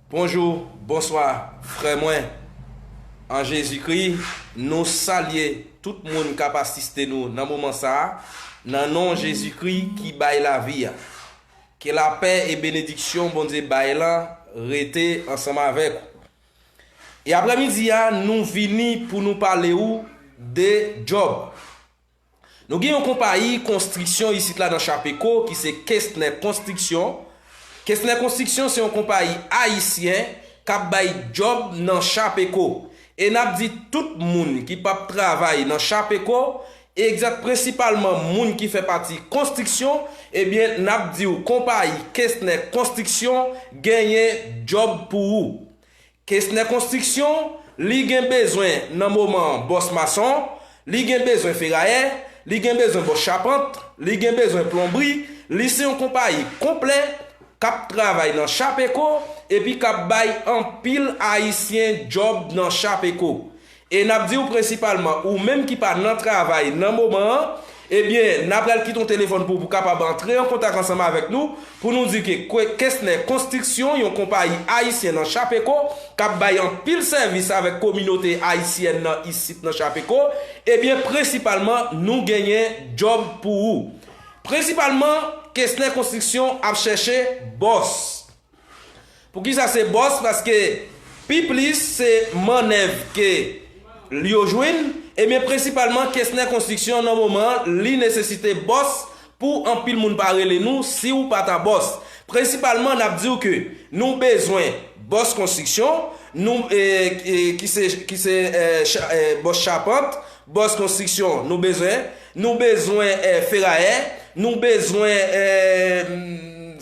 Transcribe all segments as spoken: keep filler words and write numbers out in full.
Bonjou, bonswa, frè mwen an Jezikri. Nou salye tout moun k ap asiste nou nan moman sa a, nan non Jezikri ki bay lavi a. Ke lapè e benediksyon Bondye bay lan rete ansanm avèk ou. E aprèmidi a, nou vini pou nou pale ou de djòb. Nou gen yon konpayi konstriksyon isit la nan Chapeko ki se Kesnè Konstriksyon. Kesnè Konstriksyon se yon konpayi ayisyen k ap bay djòb nan Chapeko. E n ap di tout moun ki p ap travay nan Chapeko, egzak prensipalman moun ki fè pati konstriksyon, ebyen n ap di w konpayi Kesnè Konstriksyon genyen djòb pou ou. Kesnè Konstriksyon, li gen bezwen nan moman an bòs mason, li gen bezwen ferayè, li gen bezwen bòs chapant, li gen bezwen plonbri, li se yon konpayi konplè k ap travay nan Chapeko epi k ap bay anpil ayisyen djòb nan Chapeko. E n ap di w prensipalman ou menm ki pa nan travay nan moman an, ebyen n ap pral kite yon telefòn pou ou pou kapab antre an kontak ansanm avèk nou pou nou di ke Kesnè Konstriksyon, yon konpayi ayisyen nan Chapeko, k ap bay anpil sèvis avèk kominote ayisyèn nan isit nan Chapeko, ebyen prensipalman nou genyen djòb pou ou. Prensipalman, Kesnè Konstriksyon ap chèche bòs. Poukisa se bòs? Paske pi plis se mannèv ke l yo jwenn, ebyen prensipalman Kesnè Konstriksyon nan moman an li nesesite bòs pou anpil moun pa rele nou si w pa ta bòs. Prensipalman n ap di w ke nou bezwen bòs konstriksyon, nou e, e, ki se, ki se e, cha, e, bòs chapant, bòs konstriksyon nou bezwen, nou bezwen e, ferayè, nou bezwen e,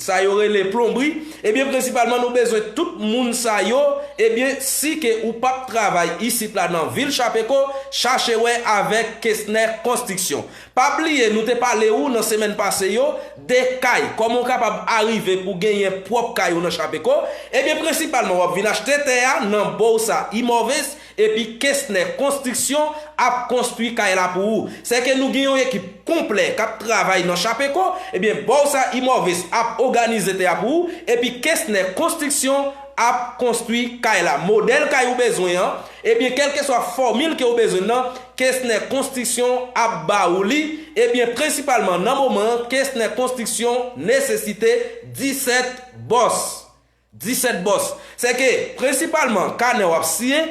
sa yo rele plonbri, ebyen prensipalman nou bezwen tout moun sa yo, ebyen si ke ou p ap travay isit la nan vil Chapeko, chache wè avèk Kesnè Konstriksyon. Pa bliye nou te pale ou nan semèn pase yo de kay, kòman w kapab arive pou genyen pwòp kay ou nan Chapeko, ebyen prensipalman w ap vin achte tè a nan Bowsa Imòves, epi Kesnè Konstriksyon ap konstwi kay la pou ou. Sèke nou gen yon ekip konplè k ap travay nan Chapeko, ebyen Bowsa Imòves ap òganize tè a pou ou, epi Kesnè Konstriksyon ap konstwi kay la. Modèl kay ou bezwen an, ebyen kèlkeswa fòmil ke ou bezwen nan, Kesnè Konstriksyon ap ba ou li, ebyen prensipalman nan moman an, Kesnè Konstriksyon nesesite disèt bòs. Disèt bòs. Sèke prensipalman kanè w ap siyen,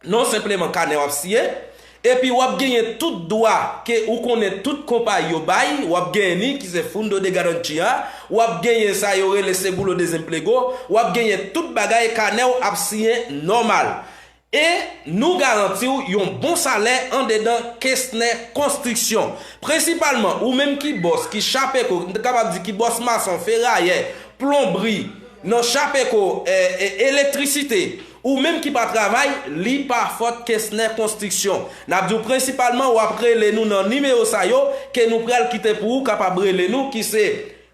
non senpleman kanè w ap siyen, epi w ap genyen tout dwa ke ou konnen tout konpayi yo bay, w ap genyen ni ki se Fundo de Garantia, w ap genyen sa yo rele Seguro Desemplego, w ap genyen tout bagay, kanè w ap siyen nòmal. E nou garanti w yon bon salè andedan Kesnè Konstriksyon. Prensipalman, ou menm ki bòs, ki Chapeko, m ta kapab di ki bòs mason, ferayè, plonbri, nan Chapeko, e, e, elektrisite, ou menm ki pa travay, li pa fòt Kesnè Konstriksyon. N ap di w prensipalman w ap rele nou nan nimewo sa yo ke nou pral kite pou ou kapab rele nou, ki se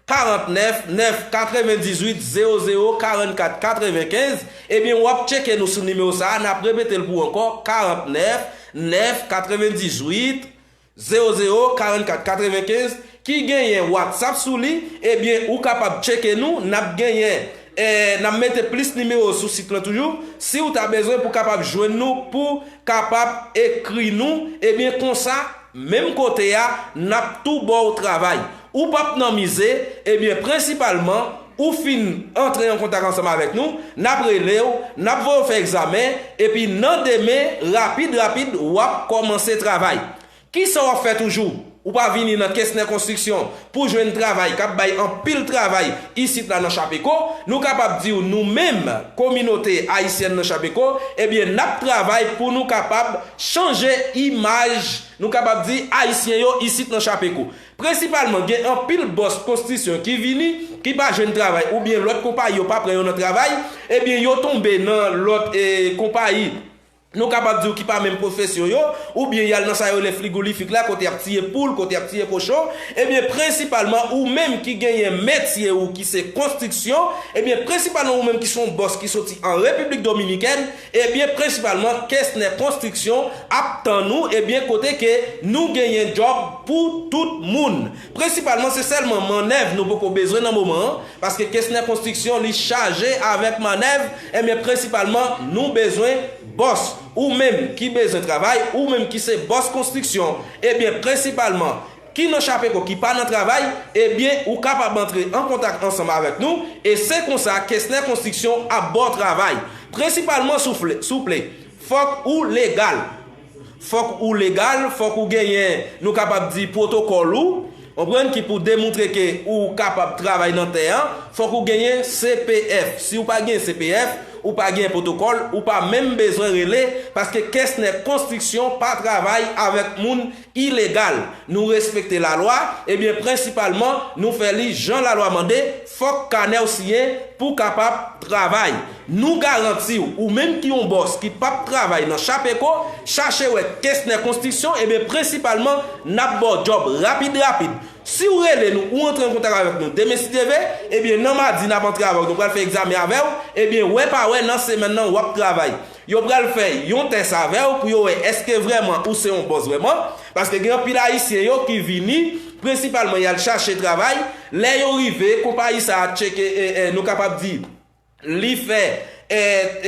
karant nèf nèf katrevendizuit zewo zewo karannkat katrevenkenz, ebyen w ap tcheke nou sou nimewo sa a, n ap repete l pou ou ankò, karant nèf nèf katrevendizuit zewo zewo karannkat katrevenkenz, ki genyen WhatsApp sou li, ebyen ou kapab tcheke nou, n ap genyen, e, n ap mete plis nimewo sou sit lan toujou, si w ta bezwen pou kapab jwenn nou, pou kapab ekri nou, ebyen konsa, menm kote a, n ap tou ba w travay. Ou p ap nan mize, ebyen prensipalman, ou fin antre an kontak ansanm avèk nou, n ap rele w, n ap voye w fè egzamen, epi nan demen, rapid rapid, w ap kòmanse travay. Kisa w ap fè toujou? Ou pa vini nan Kesnè Konstriksyon pou jwenn travay k ap bay anpil travay isit la nan Chapeko. Nou kapab di w nou menm, kominote ayisyèn nan Chapeko, ebyen n ap travay pou nou kapab chanje imaj, nou kapab di, ayisyen yo isit nan Chapeko. Prensipalman, gen anpil bòs konstriksyon ki vini, ki pa jwenn travay, oubyen lòt konpayi yo pa pran yo nan travay, ebyen yo tonbe nan lòt, e, konpayi nou kapab di w ki pa menm pwofesyon yo, oubyen y al nan sa yo rele frigolifik la, kote y ap tiye poul, kote y ap tiye kochon, ebyen, prensipalman, ou menm ki genyen metye ou ki se konstriksyon, ebyen, prensipalman, ou menm ki se yon bòs ki soti an Repiblik Dominikèn, ebyen, prensipalman, Kesner Konstriksyon ap tann ou, ebyen, kote ke nou genyen djòb pou tout moun. Prensipalman, se sèlman mannèv nou poko bezwen nan moman an, paske Kesner Konstriksyon, li chaje avèk mannèv, ebyen, prensipalman, nou bezwen bòs. Ou menm ki bezwen travay, ou menm ki se bòs konstriksyon, ebyen, prensipalman, ki nan Chapeko, ki pa nan travay, ebyen, ou kapab antre an kontak ansanm avèk nou, e se konsa Kesner Konstriksyon ap ba w travay. Prensipalman, souple, souple, fòk ou legal. Fòk ou legal, fòk ou genyen, nou kapab di, pwotokòl ou, konprann, ki pou demontre ke ou kapab travay nan tè an, fòk ou genyen C P F. Si ou pa genyen C P F, ou pa genyen pwotokòl, ou pa menm bezwen rele, paske Kesner Konstriksyon pa travay avèk moun ilegal. Nou respekte lalwa, ebyen, prensipalman, nou fè li jan lalwa mande, fòk kanè w siyen pou w kapab travay. Nou garanti w, ou menm ki yon bòs ki p ap travay nan Chapeko, chache wè Kesner Konstriksyon, ebyen, prensipalman, n ap ba w djòb rapid, rapid. Si w rele nou, ou antre an kontak avèk nou demen si Dye vle, ebyen, nan madi, n ap antre avè w, nou pral fè egzamen avè w, ebyen, wè pa wè, nan semèn nan, w ap travay. Yo pral fè yon tès avè w pou yo wè èske vrèman ou se yon bòs vrèman, paske gen anpil Ayisyen yo ki vini, prensipalman, y al chache travay, lè yo rive, konpayi sa a tcheke, e, e, nou kapab di, li fè, e, e,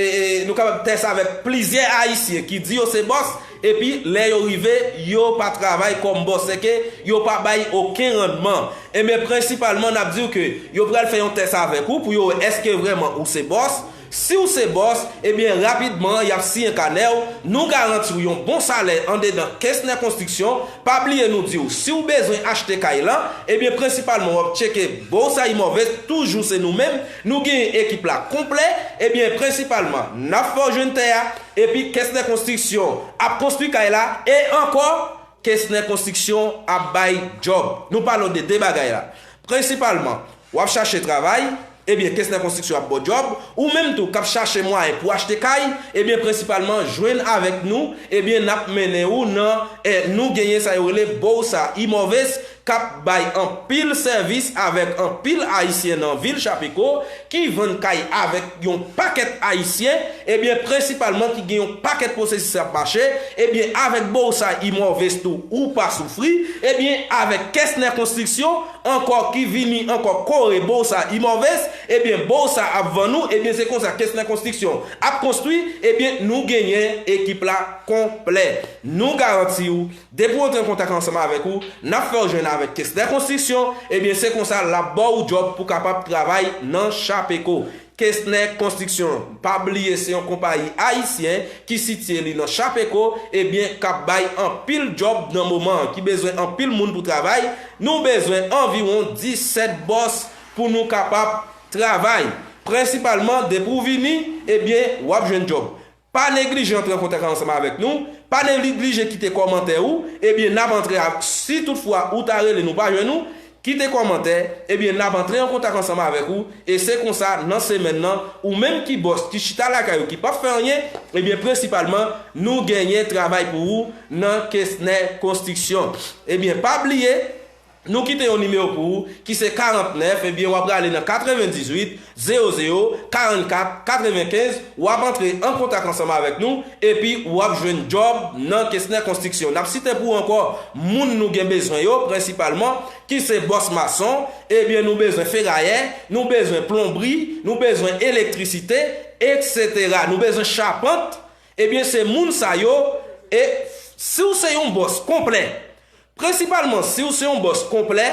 e, nou kapab tès avèk plizyè Ayisyen ki di yo se bòs, epi lè yo rive, yo pa travay kòm bòs, sèke yo pa bay okenn randman. Ebyen, prensipalman, n ap di w ke yo pral fè yon tès avèk ou pou yo wè èske vrèman ou se bòs. Si w se bòs, ebyen, rapidman, y ap siyen kanè w. Nou garanti w yon bon salè andedan Kesner Konstriksyon. Pa bliye nou di w, si w bezwen achte kay lan, ebyen, prensipalman, w ap tcheke Boursa Imòves, toujou se nou menm. Nou genyen ekip la konplè, ebyen, prensipalman, n ap fè w jwenn tè a, epi Kesner Konstriksyon ap konstwi kay la, e ankò, Kesner Konstriksyon ap bay djòb. Nou pale w de de bagay la. Prensipalman, w ap chache travay, ebyen, Kesner Konstriksyon ap ba w djòb. Ou menm tou k ap chache mwayen pou achte kay, ebyen, prensipalman, jwenn avèk nou, ebyen, n ap mennen ou nan, e, nou genyen sa yo rele Boursa Imòves, k ap bay anpil sèvis avèk anpil Ayisyen nan vil Chapeko, ki vann kay avèk yon pakèt Ayisyen, ebyen, prensipalman ki gen yon pakèt pwosesis ap mache, ebyen, avèk Boursa Imòves tou, ou pa soufri, ebyen, avèk Kesner Konstriksyon, ankò ki vini ankò kore Boursa Imòves, ebyen, Boursa ap vann ou, ebyen, se konsa Kesner Konstriksyon ap konstwi, ebyen, nou genyen ekip la konplè. Nou garanti w, depi w antre an kontak ansanm avèk ou, n ap fè w jwenn avèk Kesner Konstriksyon, ebyen, se konsa l ap ba w djòb pou kapab travay nan Chapeko. Kesner Konstriksyon, pa bliye se yon konpayi ayisyen ki sitiye li nan Chapeko, ebyen, k ap bay anpil djòb nan moman an, ki bezwen anpil moun pou travay. Nou bezwen anviwon disèt bòs pou nou kapab travay. Prensipalman, depi w vini, ebyen, w ap jwenn djòb. Pa neglije antre an kontak ansanm avèk nou. Pa neglije kite kòmantè ou. Ebyen, n ap antre a, si toutfwa ou ta rele nou pa jwenn ou, kite kòmantè. Ebyen, n ap antre an kontak ansanm avèk ou. E se konsa, nan semèn nan, ou menm ki bòs, ki chita lakay ou, ki p ap fè anyen, ebyen, prensipalman, nou genyen travay pou ou nan Kesner Konstriksyon. Ebyen, pa bliye, nou kite yon nimewo pou ou, ki se karantnèf, ebyen, w ap rale nan katrevendizuit, zewo zewo, karannkat, katrevenkenz, w ap antre an kontak ansanm avèk nou, epi w ap jwenn djòb nan Kesner Konstriksyon. N ap site pou ou ankò, moun nou gen bezwen yo, prensipalman, ki se bòs mason, ebyen, nou bezwen ferayè, nou bezwen plonbri, nou bezwen elektrisite, etsetera. Nou bezwen chapant, ebyen, se moun sa yo, e si w se yon bòs konplè, prensipalman, si w se yon bòs konplè,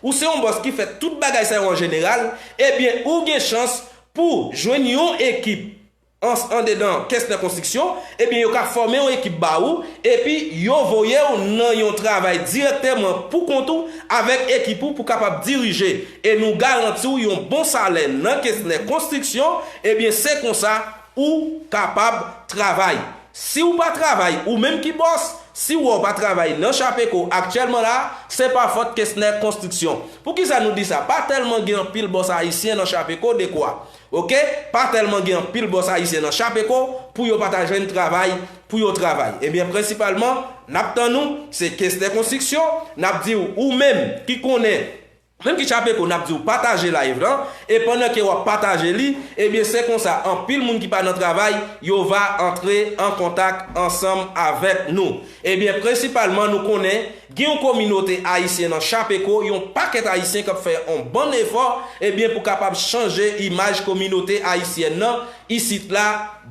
ou se yon bòs ki fè tout bagay sa yo an jeneral, ebyen, ou gen chans pou jwenn yon ekip an, andedan Kesner Konstriksyon, ebyen, yo ka fòme yon ekip ba ou, epi yo voye w nan yon travay dirèkteman pou kont ou avèk ekip ou pou kapab dirije. E nou garanti w yon bon salè nan Kesner Konstriksyon, ebyen, se konsa ou kapab travay. Si w pa travay, ou menm ki bòs, Si w wè w pa travay nan Chapeco aktyèlman la, se pa fòt Kesner Konstriksyon. Poukisa nou di sa? Pa tèlman gen anpil bòs ayisyen nan Chapeco, dekwa. Oke? Pa tèlman gen anpil bòs ayisyen nan Chapeco pou yo pa ta jwenn travay, pou yo travay. Ebyen, prensipalman, n ap tann ou, se Kesner Konstriksyon, n ap di w, ou menm ki konnen Menm ki Chapeco, n ap di w pataje live lan, e pandan ke w ap pataje li, ebyen se konsa anpil moun ki pa nan travay, yo va antre an kontak ansanm avèk nou. Ebyen prensipalman nou konnen gen yon kominote ayisyen nan Chapeco, yon pakèt ayisyen k ap fè yon bann efò, ebyen pou kapab chanje imaj kominote ayisyèn nan isit la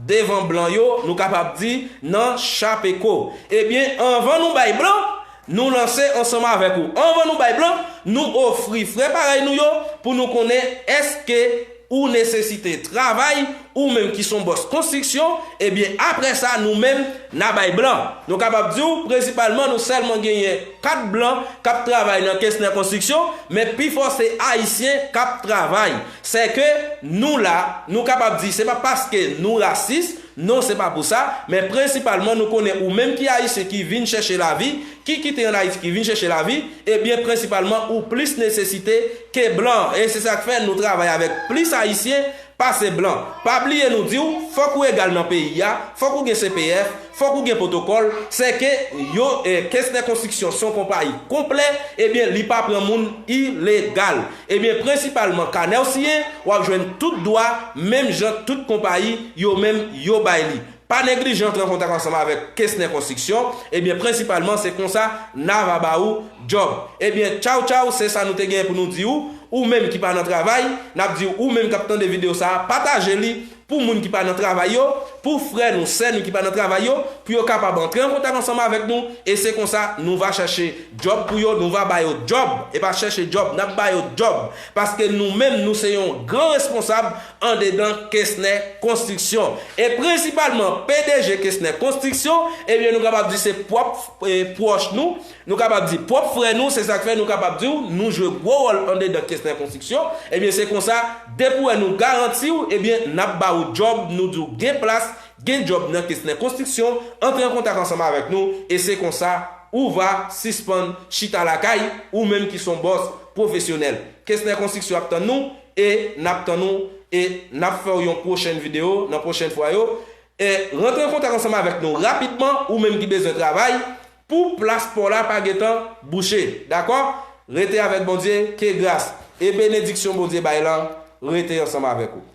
devan blan yo, nou kapab di nan Chapeco. Ebyen anvan nou bay blan, Nou lanse ansanm avèk ou. Anvan nou bay blan, nou ofri frè parèy nou yo pou nou konnen èske ou nesesite travay, ou menm ki se yon bòs konstriksyon, ebyen apre sa nou menm n a bay blan. Nou kapab di w prensipalman nou sèlman genyen kat blan k ap travay nan Kesner Konstriksyon, men pifò se ayisyen k ap travay. Sèke nou la, nou kapab di se pa paske nou rasis, Non, se pa pou sa, men prensipalman nou konnen ou menm ki ayisyen ki vin chèche lavi, ki kite ann Ayiti ki vin chèche lavi, ebyen prensipalman ou plis nesesite ke blan, e se sa k fè nou travay avèk plis ayisyen pase blan. Pa bliye nou di w, fòk ou egal nan peyi a, fòk ou gen C P F, fòk ou gen pwotokòl, sèke yo, e, Kesner Konstriksyon se yon konpayi konplè, ebyen li pa pran moun ilegal. Ebyen prensipalman kanè w siyen, w ap jwenn tout dwa, menm jan tout konpayi yo menm yo bay li. Pa neglije antre an kontak ansanm avèk Kesner Konstriksyon, ebyen prensipalman se konsa n a va ba ou djòb. Ebyen tchaw tchaw, se sa nou te genyen pou nou di ou, ou menm ki pa nan travay, n ap di ou menm k ap tande videyo sa a, pataje li pou moun ki pa nan travay yo, pou frè nou, sè nou ki pa nan travay yo, pou yo kapab antre an kontak ansanm avèk nou, e se konsa nou va chèche djòb pou yo, nou va ba yo djòb, e pa chèche djòb, n ap ba yo djòb, paske nou menm nou se yon gran responsab andedan Kesner Konstriksyon. E prensipalman P D G Kesner Konstriksyon, ebyen nou kapab di se pwòp, e, pwòch nou, nou kapab di pwòp frè nou, se sa k fè nou kapab di w, nou jwe gwo wòl andedan Kesner Konstriksyon, ebyen se konsa, depi w wè nou garanti w, ebyen n ap ba ou djòb, nou di w gen plas, gen djòb nan Kesner Konstriksyon, antre an kontak ansanm avèk nou, e se konsa ou va sispann chita lakay, ou menm ki se yon bòs pwofesyonèl. Kesner Konstriksyon ap tann nou, e n ap tann nou, e n ap fè w yon pwochèn videyo nan pwochèn fwa yo. E rantre an kontak ansanm avèk nou rapidman, ou menm ki bezwen travay, pou plas pa w la pa gentan bouche. Dakò? Rete avèk Bondye, ke gras e benediksyon Bondye bay lan rete ansanm avèk ou.